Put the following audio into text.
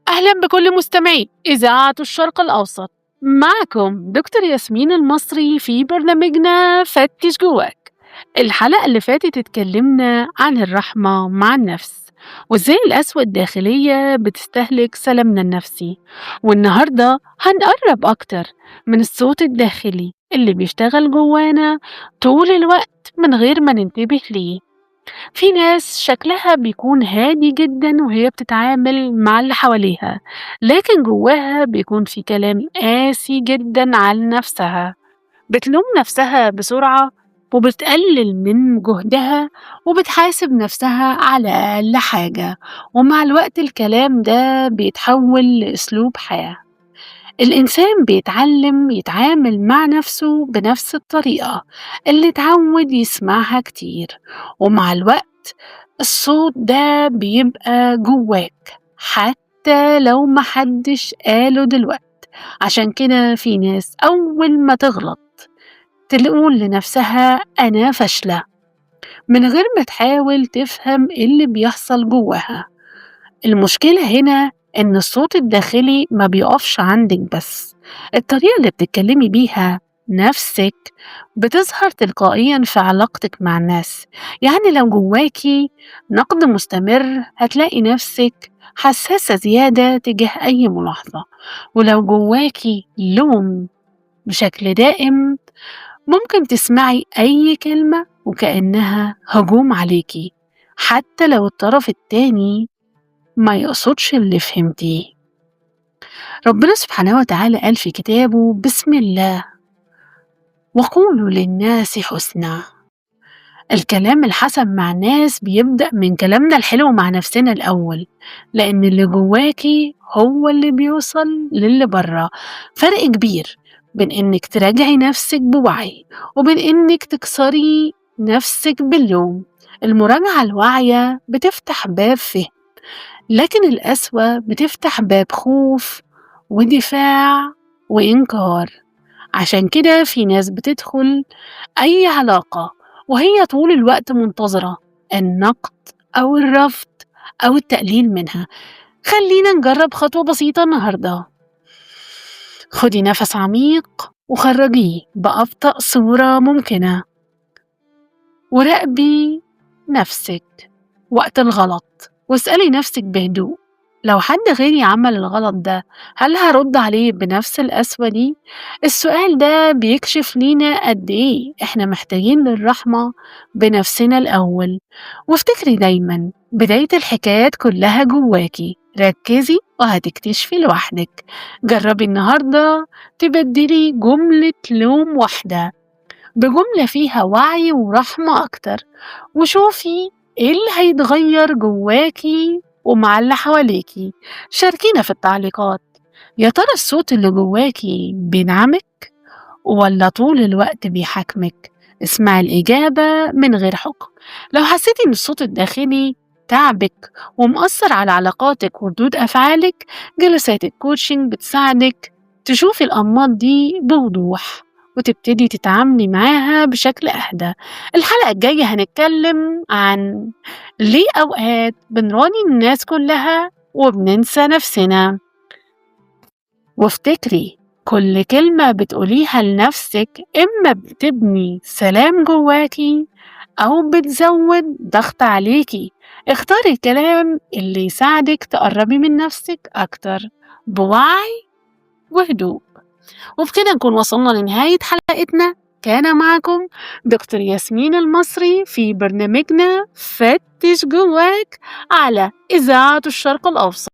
أهلا بكل مستمعي إذاعة الشرق الأوسط، معكم دكتور ياسمين المصري في برنامجنا فتش جواك. الحلقة اللي فاتت اتكلمنا عن الرحمة مع النفس وازاي القسوة الداخلية بتستهلك سلامنا النفسي، والنهاردة هنقرب أكتر من الصوت الداخلي اللي بيشتغل جوانا طول الوقت من غير ما ننتبه ليه. في ناس شكلها بيكون هادي جدا وهي بتتعامل مع اللي حواليها، لكن جواها بيكون في كلام قاسي جدا عن نفسها، بتلوم نفسها بسرعة وبتقلل من جهدها وبتحاسب نفسها على أقل حاجة، ومع الوقت الكلام ده بيتحول لأسلوب حياة. الإنسان بيتعلم يتعامل مع نفسه بنفس الطريقة اللي اتعود يسمعها كتير، ومع الوقت الصوت ده بيبقى جواك حتى لو محدش قاله دلوقت. عشان كده في ناس أول ما تغلط تقول لنفسها أنا فاشلة من غير ما تحاول تفهم إيه اللي بيحصل جواها. المشكلة هنا إن الصوت الداخلي ما بيقفش عندك بس، الطريقة اللي بتتكلمي بيها نفسك بتظهر تلقائيا في علاقتك مع الناس. يعني لو جواكي نقد مستمر هتلاقي نفسك حساسة زيادة تجاه أي ملاحظة، ولو جواكي لوم بشكل دائم ممكن تسمعي أي كلمة وكأنها هجوم عليكي، حتى لو الطرف التاني ما يقصدش اللي فهمتيه. ربنا سبحانه وتعالى قال في كتابه: بسم الله، وقولوا للناس حسنا. الكلام الحسن مع الناس بيبدأ من كلامنا الحلو مع نفسنا الأول، لأن اللي جواكي هو اللي بيوصل للي برا. فرق كبير بين إنك تراجعي نفسك بوعي وبين إنك تكسري نفسك باللوم. المراجعة الواعية بتفتح باب فهم، لكن القسوة بتفتح باب خوف ودفاع وإنكار. عشان كده في ناس بتدخل أي علاقة وهي طول الوقت منتظرة النقد أو الرفض أو التقليل منها. خلينا نجرب خطوة بسيطة النهاردة. خدي نفس عميق وخرجيه بأبطأ صورة ممكنة، وراقبي نفسك وقت الغلط، واسألي نفسك بهدوء: لو حد غيري عمل الغلط ده هل هرد عليه بنفس القسوة دي؟ السؤال ده بيكشف لينا قد إيه إحنا محتاجين للرحمة بنفسنا الأول. وافتكري دايما بداية الحكايات كلها جواكي، ركزي وهتكتشفي لوحدك. جربي النهاردة تبدلي جملة لوم واحدة بجملة فيها وعي ورحمة أكتر، وشوفي إيه اللي هيتغير جواكي ومع اللي حواليكي. شاركينا في التعليقات، يا ترى الصوت اللي جواكي بيدعمك ولا طول الوقت بيحاكمك؟ اسمعي الإجابة من غير حكم. لو حسيتي إن الصوت الداخلي تعبك ومأثر على علاقاتك وردود أفعالك، جلسات ال coaching بتساعدك تشوفي الأنماط دي بوضوح وتبتدي تتعاملي معاها بشكل أهدى. الحلقة الجاية هنتكلم عن ليه أوقات بنراضي الناس كلها وبننسى نفسنا. وافتكري كل كلمة بتقوليها لنفسك إما بتبني سلام جواكي أو بتزود ضغط عليكي. اختاري الكلام اللي يساعدك تقربي من نفسك أكتر بوعي وهدوء. وبكده نكون وصلنا لنهاية حلقتنا. كان معكم دكتور ياسمين المصري في برنامجنا فتش جواك على إذاعة الشرق الأوسط.